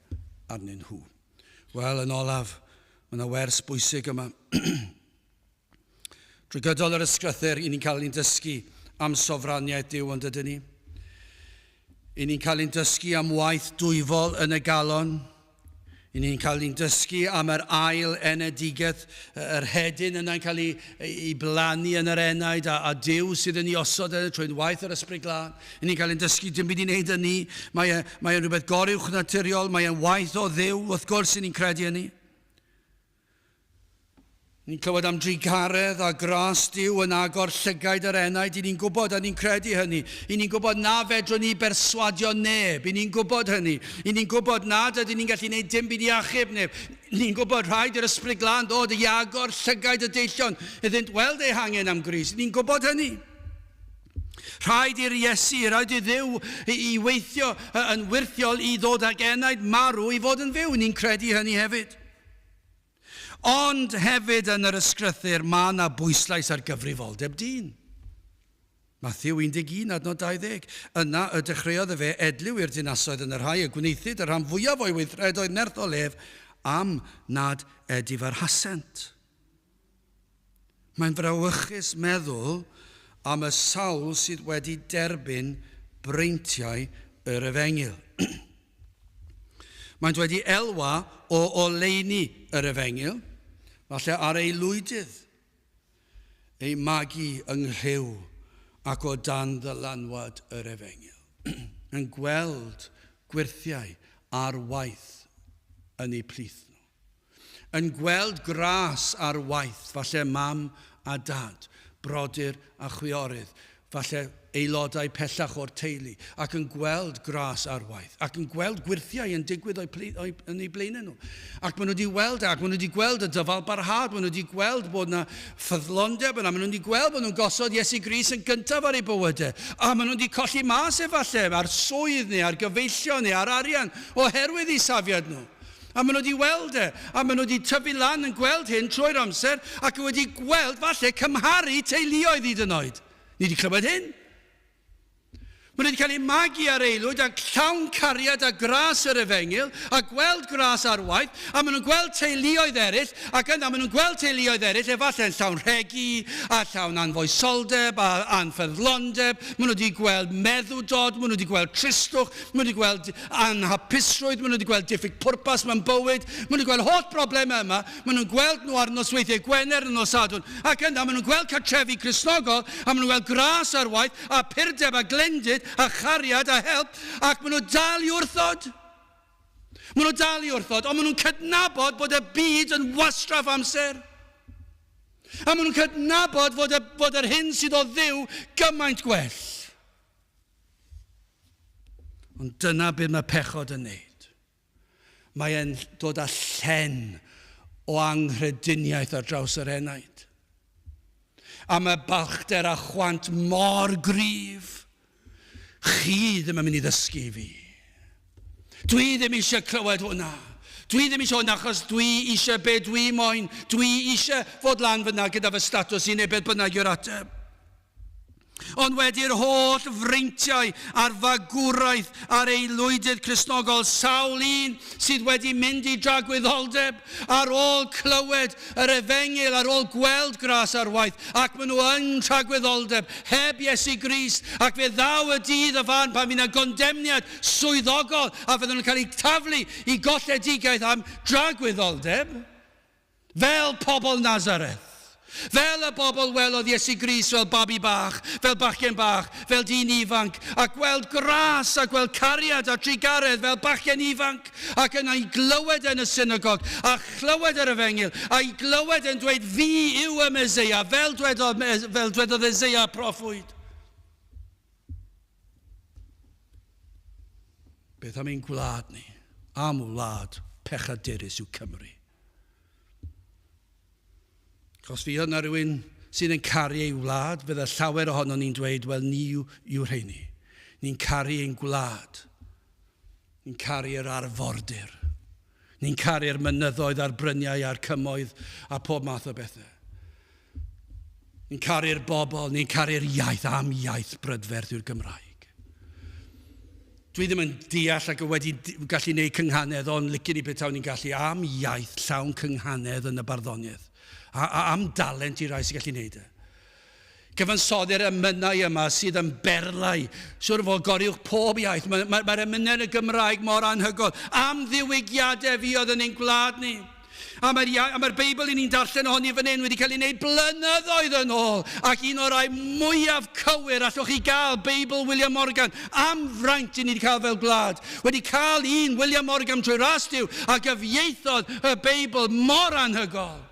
arnyn nhw. Wel, yn olaf, mae yna wers bwysig yma. Drwy gydol yr ysgrythyr, i ni'n cael ein dysgu am sofraniaeth Duw, ond ydyn ni? I ni'n cael ein dysgu am waith dwyfol yn y galon. I ni'n cael ein dysgu am yr ail enedigaeth, yr hedyn yna'n cael ei, ei blannu yn yr enaid a, a Duw sydd yn ei osod yn y trwy'n waith yr Ysbryd Glân. I ni'n cael ein dysgu dim byd i wneud yn ni. Mae e, mae e'n rhywbeth goruwch naturiol, mae e'n waith o Dduw, wrth gwrs i ni'n credu hynny. Ni'n clywed am drugaredd a gras Duw yn agor llygaid yr enaid. I ni'n gwybod a ni'n credu hynny. I ni'n gwybod na fedrwn ni berswadio neb. I ni'n gwybod hynny. I ni'n gwybod nad ydyn ni'n gallu gwneud dim byd i achub neb. Ni'n gwybod rhaid i'r Ysbryd Glân ddod i agor llygaid y deillion iddynt weld eu hangen am Grist. Ni'n gwybod hynny. Rhaid i'r Iesu, rhaid i Dduw i weithio yn wyrthiol i ddod ag enaid marw i fod yn fyw. Ni'n credu hynny hefyd. Ond hefyd yn yr ysgrythur mae yna bwyslais ar gyfrifoldeb dyn. Mathew 11, adnod 20. Yna y dechreuodd efe edliw i'r dinasoedd yn y rhai y gwnaethid y rhan fwyaf o'i weithredoedd nerthol ef, am nad edifarhasent. Mae'n frawychus meddwl am y sawl sydd wedi derbyn breintiau yr efengyl. Maent wedi elwa o oleuni yr efengyl, falle ar eu lwydydd. eu magu yng nghlyw ac o dan ddylanwad yr efengyl, yn gweld gwyrthiau ar waith yn eu plith nhw, yn gweld gras ar waith, falle mam a dad, brodyr a chwiorydd, falle aelodau pellach o'r teulu, ac yn gweld gras ar waith, ac yn gweld gwyrthiau yn digwydd o'i ple, o'i, yn eu blaenau nhw. Ac maen nhw wedi weld, ac maen nhw wedi gweld y dyfal barhad, maen nhw wedi gweld bod yna ffyddlondeb yna, maen nhw wedi gweld bod nhw'n gosod Iesu Grist yn gyntaf ar eu bywydau, a maen nhw wedi colli mas efallai ar swydd neu ar gyfeillion neu ar arian oherwydd eu safiad nhw. A maen nhw wedi weld e, a maen nhw wedi tyfu lan yn gweld hyn trwy'r amser, ac wedi gweld falle cymharu teuluoedd hyd yn oed. Ni wedi clywed hyn. Maen nhw wedi cael eu magu ar aelwyd ac llawn cariad a gras yr efengyl, a gweld gras ar waith, a maen nhw'n gweld teuluoedd eraill, ac yna maen nhw'n gweld teuluoedd eraill efallai yn llawn rhegi, a llawn anfoesoldeb, a anffyddlondeb, maen nhw wedi gweld meddwdod, maen nhw wedi gweld tristwch, maen nhw wedi gweld anhapusrwydd, maen nhw wedi gweld diffyg pwrpas mewn bywyd, maen nhw wedi gweld holl broblemau yma, maen nhw'n gweld nhw ar nosweithiau Gwener a nos Sadwrn, ac yna maen nhw'n gweld cartrefi Cristnogol, a maen nhw'n gweld gras ar waith, a purdeb a glendid, a chariad a help, ac maen nhw dal i wrthod. Maen nhw dal i wrthod, ond maen nhw'n cydnabod bod y byd yn wastraff amser. A maen nhw'n cydnabod fod, y, fod yr hyn sydd o Dduw gymaint gwell. Ond dyna beth mae pechod yn neud. Mae e'n dod â llen o anghrediniaeth ar draws yr enaid. A mae balchder a chwant mor gryf. Chi ddim yn mynd i ddysgu i fi. Dwi ddim eisiau clywed hwnna. Dwi ddim eisiau hwnna achos dwi eisiau be dwi moyn. Dwi eisiau fod lan fyna gyda fy statws i neu beth bynnag yw'r ateb. Ond wedi'r holl freintiau a'r fagwraeth a'r aelwydydd Cristnogol, sawl un sydd wedi mynd i dragwyddoldeb ar ôl clywed yr efengyl, ar ôl gweld gras ar waith, ac maen nhw yn tragwyddoldeb, heb Iesu Grist, ac fe ddaw y dydd y farn pan fydd yna gondemniad swyddogol a fydden nhw'n cael eu taflu i golledigaeth am dragwyddoldeb. Fel pobl Nazareth. Fel y bobl welodd Iesu Grist fel babi bach, fel bachgen bach, fel dyn ifanc, a gweld gras a gweld cariad a trugaredd fel bachgen ifanc, ac yna i glywed yn y synagog, a chlywed yr efengyl, a i glywed yn dweud, fi yw y Meseia, fel dwedodd, fel dwedodd Eseia proffwyd. Beth am ein gwlad ni? Am wlad pechadurus yw Cymru. Os fi yna rhywun sydd yn caru ei wlad, fydda llawer ohono ni'n dweud, wel, ni yw, yw rheini. Ni'n caru ein gwlad. Ni'n caru yr arfordir. Ni'n caru'r mynyddoedd a'r bryniau a'r cymoedd a pob math o bethau. Ni'n caru'r bobl, ni'n caru'r iaith, am iaith brydferth yw'r Gymraeg. Dwi ddim yn deall ac wedi gallu gwneud cynghanedd, ond licen i petawn ni'n gallu am iaith llawn cynghanedd yn y barddoniaeth. A, a am dalent i rai sy'n gallu gwneud e. Cyfansoddi'r emynau yma sydd yn berlau, siwr fod goriwch pob iaith. Mae'r mae, mae emynau yn y Gymraeg mor anhygoel. Am ddiwygiadau fuodd yn ein gwlad ni. A mae'r a mae'r Beibl i ni'n darllen ohoni fan hyn wedi cael ei wneud blynyddoedd yn ôl, ac un o'r rai mwyaf cywir allwch chi gael, Beibl William Morgan, am fraint i ni wedi cael fel gwlad. Wedi cael un William Morgan trwy ras Duw a gyfieithodd y Beibl mor anhygoel.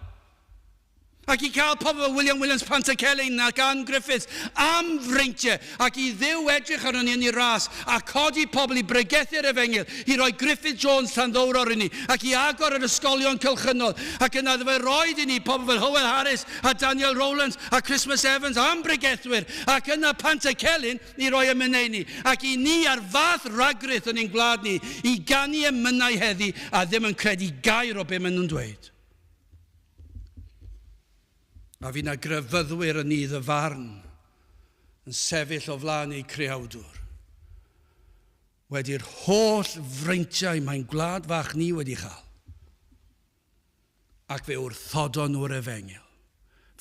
Ac i cael pobl fel William Williams Pantycelyn ac Ann Griffiths am freintiau, ac i Dduw edrych arnon ni yn ei ras, a codi pobl i bregethu'r efengyl, i roi Griffith Jones Llanddowror i ni, ac i agor yr ysgolion cylchynol, ac yna iddo fe roed i ni pobl fel Hywel Harris a Daniel Rowlands a Christmas Evans am bregethwyr, ac yna Pantycelyn i roi emynau i ni, ac i ni ar fath ragrith yn ein gwlad ni i ganu emynau heddi a ddim yn credu gair o be maen nhw'n dweud. A fi na grefyddwyr yn nydd y farn yn sefyll o flaen eu creawdwr. Wedi'r holl freintiau mae'n gwlad fach ni wedi chael. Ac fe wrthodon nhw'r efengyl.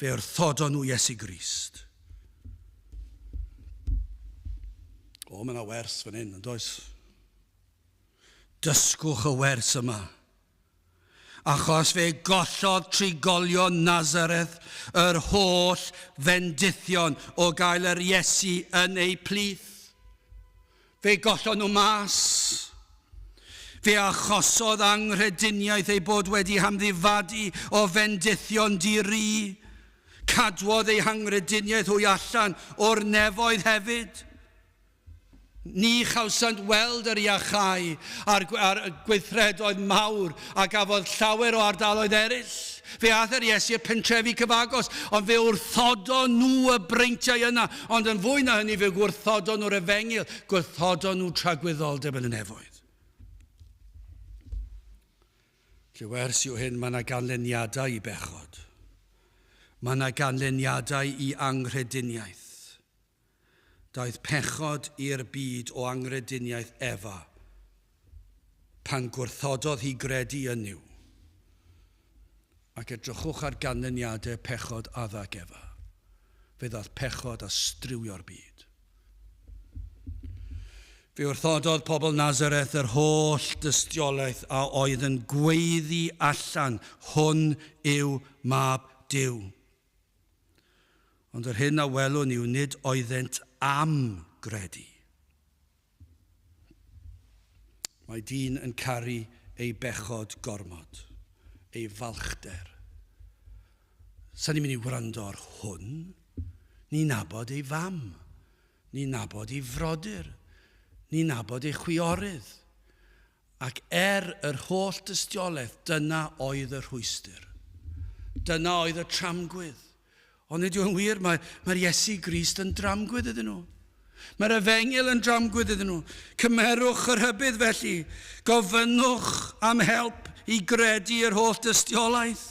Fe wrthodon nhw Iesu Grist. O, mae yna wers fan hyn, yn does? Dysgwch y wers yma. Achos fe gollodd trigolion Nazareth yr holl fendithion o gael yr Iesu yn eu plith. Fe gollon nhw mas. Fe achosodd anghrediniaeth eu bod wedi hamddifadu o fendithion di-ri. Cadwodd eu hanghrediniaeth hwy allan o'r nefoedd hefyd. Ni chawsant weld yr iachau a'r, a'r gweithredoedd mawr a gafodd llawer o ardaloedd eraill. Fe aeth yr Iesu i'r pentrefi cyfagos, ond fe wrthodon nhw y breintiau yna. Ond yn fwy na hynny, fe gwrthodon nhw'r efengyl, gwrthodon nhw tragwyddoldeb yn y nefoedd. Lle wers yw hyn, mae yna ganlyniadau i bechod. Mae yna ganlyniadau i anghrediniaeth. Daeth pechod i'r byd o anghrediniaeth Efa pan gwrthododd hi gredu yn Nuw. Ac edrychwch ar ganlyniadau pechod Adda ac Efa. Fe ddaeth pechod a strywio'r byd. Fe wrthododd pobl Nazareth yr holl dystiolaeth a oedd yn gweiddi allan, Hwn yw Mab Duw. Ond yr hyn a welwn yw nid oeddent am gredu. Mae dyn yn caru ei bechod gormod, ei falchder. Sa'n ni'n mynd i wrando ar hwn? Ni'n nabod ei fam. Ni'n nabod ei frodyr. Ni'n nabod ei chwiorydd. Ac er yr holl dystiolaeth, dyna oedd y rhwystr. Dyna oedd y tramgwydd. Ond nid yw'n wir, mae, mae'r Iesu Grist yn dramgwydd iddyn nhw. Mae'r efengyl yn dramgwydd iddyn nhw. Cymerwch yr hybydd felly. Gofynnwch am help i gredu yr holl dystiolaeth.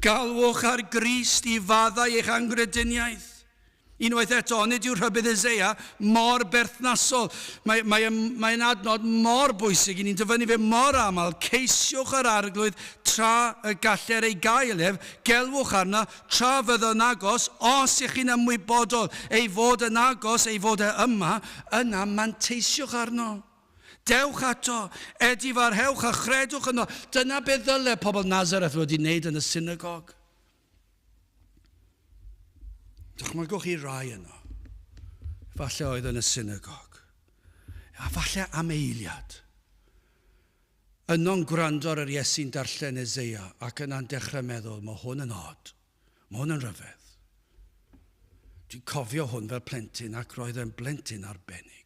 Galwch ar Grist i faddau eich anghrediniaeth. Unwaith eto, onid yw rhybudd Eseia mor berthnasol? Mae, mae, mae'n adnod mor bwysig, i ni'n dyfynnu fe mor aml, ceisiwch yr arglwydd tra y galler ei gael ef, gelwch arno tra fyddo yn agos, os ych chi'n ymwybodol ei fod yn agos, ei fod e yma, yna manteisiwch arno. Dewch ato, edifarhewch a chredwch yno. Dyna beth ddyle pobl Nazareth wedi wneud yn y synagog. Dychmygwch i rai yno. Falle oedd yn y synagog. A falle am eiliad. Yno'n gwrando ar yr Iesu'n darllen Eseia ac yna'n dechrau meddwl, mae hwn yn od. Mae hwn yn rhyfedd. Dwi'n cofio hwn fel plentyn ac roedd e'n blentyn arbennig.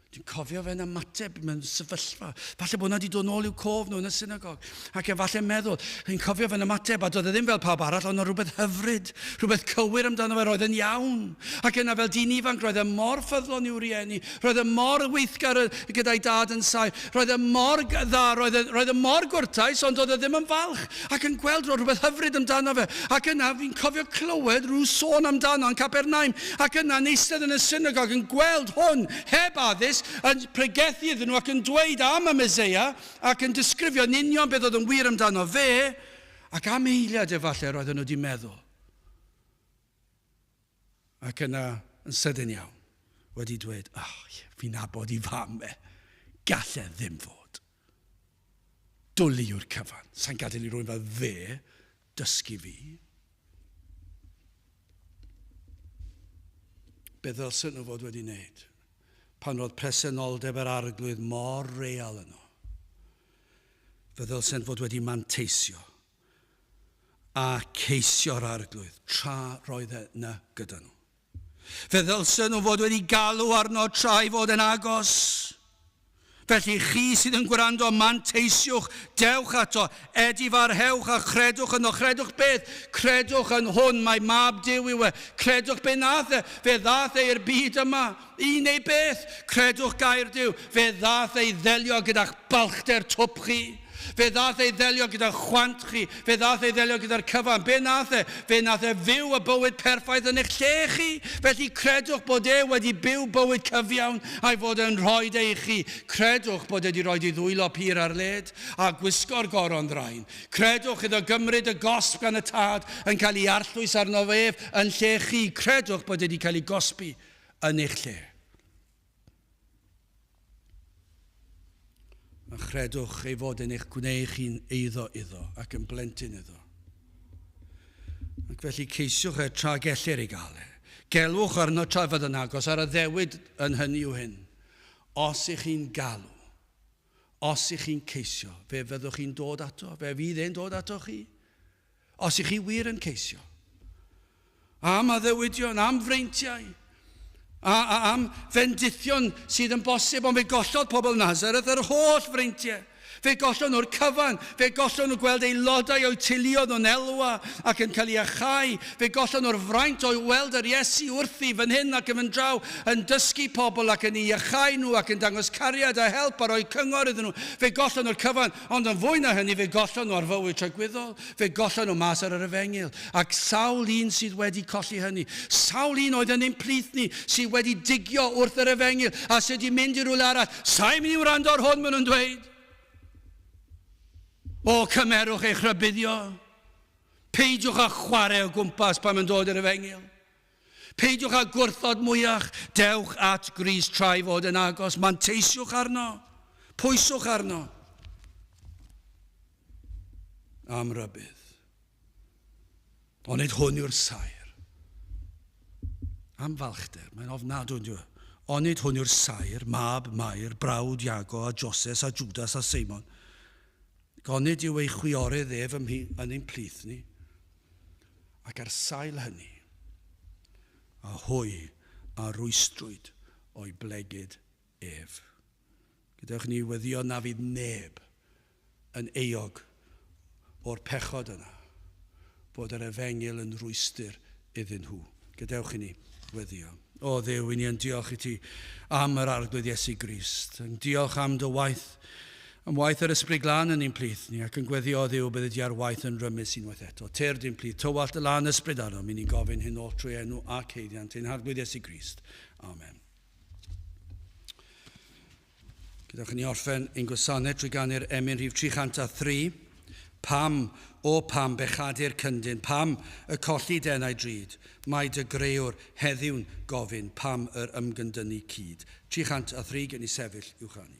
Dwi'n cofio fe'n ymateb mewn sefyllfa. Falle bod hwnna wedi dod nôl i'w cof nhw yn y synagog. Ac efallai meddwl, dwi'n cofio fe'n ymateb, a doedd e ddim fel pawb arall, ond rhywbeth hyfryd, rhywbeth cywir amdano fe, roedd yn iawn. Ac yna fel dyn ifanc, roedd e mor ffyddlon i'w rieni, roedd e mor weithgar gyda'i dad yn saer, roedd e mor dda, roedd e, roedd e mor gwrtais, ond doedd e ddim yn falch. Ac yn gweld roedd rhywbeth hyfryd amdano fe. Ac yna fi'n cofio clywed rhyw sôn amdano yn Capernaum. Ac yna'n eistedd yn y synagog yn gweld hwn heb addysg, yn pregethu iddyn nhw ac yn dweud am y Meseia ac yn disgrifio yn union beth oedd yn wir amdano fe, ac am eiliad efallai roedden nhw wedi meddwl. Ac yna, yn sydyn iawn, wedi dweud, oh, fi'n nabod i fam e, gall e ddim fod. Dwli yw'r cyfan, sa'n gadael i rwy'n fel fe dysgu fi. Be ddylsen nhw fod wedi wneud pan roedd presenoldeb yr arglwydd mor real yno? Fe ddylsent fod wedi manteisio a ceisio'r arglwydd tra roedd e yna gyda nhw. Fe ddylsen nhw fod wedi galw arno tra ei fod yn agos. Felly chi sydd yn gwrando, manteisiwch, dewch ato, edifarhewch a chredwch yno. Credwch beth? Credwch yn hwn, mae mab Duw yw e. Credwch be nath e? Fe ddath e i'r byd yma. I neu beth? Credwch gair Duw. Fe ddath e i ddelio gyda'ch balchder twp chi. Fe ddaeth e i ddelio gyda chwant chi. Fe ddaeth e i ddelio gyda'r cyfan. Be nath e? Fe nath e fyw y bywyd perffaith yn eich lle chi. Felly credwch bod e wedi byw bywyd cyfiawn a'i fod e'n rhoi e i chi. Credwch bod e wedi rhoi ei ddwylo pur ar led a gwisgo'r goron ddrain. Credwch iddo gymryd y gosb gan y tad yn cael ei arllwys arno ef yn lle chi. Credwch bod e wedi cael ei gosbi yn eich lle. A chredwch ei fod yn eich gwneud chi'n eiddo iddo ac yn blentyn iddo. Ac felly ceisiwch e tra gellir ei gael e. Gelwch arno tra fydd yn agos, a'r addewid yn hynny yw hyn. Os ych chi'n galw, os ych chi'n ceisio, fe fyddwch chi'n dod ato, fe fydd e'n dod ato chi. Os ych chi wir yn ceisio. Am addewidion, am freintiau, a am fendithion sydd yn bosib, ond fe gollodd pobl Nazareth yr holl freintiau. Fe gollon nhw'r cyfan, fe gollon nhw gweld aelodau o'u teuluoedd nhw'n elwa ac yn cael eu iachau, fe gollon nhw'r fraint o weld yr Iesu wrthi fan hyn ac yn fan draw yn dysgu pobl ac yn eu iachau nhw ac yn dangos cariad a help a rhoi cyngor iddyn nhw. Fe gollon nhw'r cyfan, ond yn fwy na hynny fe gollon nhw ar fywyd tragwyddol. Fe gollon nhw mas ar yr efengyl, ac sawl un sydd wedi colli hynny. Sawl un oedd yn ein plith ni sydd wedi digio wrth yr efengyl a sydd wedi mynd i rywle arall. Sa i'n mynd i wrando ar hwn, maen nhw'n dweud. O, cymerwch eich rhybuddio. Peidiwch â chwarae o gwmpas pan mae'n dod i'r efengyl. Peidiwch â gwrthod mwyach, dewch at Grist tra'i fod yn agos, manteisiwch arno, pwyswch arno. Am rybudd. Onid hwn yw'r saer? Am falchder, mae'n ofnadw, yn dyw e? Onid hwn yw'r saer, mab Mair, brawd Iago a Joses a Judas a Seimon? Ac onid yw ei chwiorydd ef yn ein plith ni? Ac ar sail hynny, a hwy a rwystrwyd o'i blegid ef. Gadewch ni weddio na fydd neb yn euog o'r pechod yna, bod yr efengyl yn rwystr iddyn nhw. Gadewch i ni weddio. O Dduw, i ni yn diolch i ti am yr Arglwydd Iesu Grist. Yn diolch am dy waith, am waith yr Ysbryd Glân yn ein plith ni, ac yn gweddio, o Dduw, byddi di ar waith yn rymus unwaith eto. Tyrd i'n plith, tywallt y lân ysbryd arnom, i ni'n gofyn hyn oll trwy enw ac haeddiant ein Harglwydd Iesu Grist. Amen. Gadewch i ni orffen ein gwasanaeth trwy ganu'r emyn rhif 303. Pam, o pam bechadu'r cyndyn, pam y colli denau drud, mae dy grëwr heddiw'n gofyn pam yr ymgyndynnu cyd. 303 gen i sefyll i'w chanu.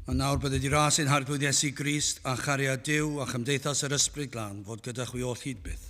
A nawr bydded i ras ein Harglwydd Iesu Grist a chariad Duw a chymdeithas yr Ysbryd Glân fod gyda chwi oll hyd byth.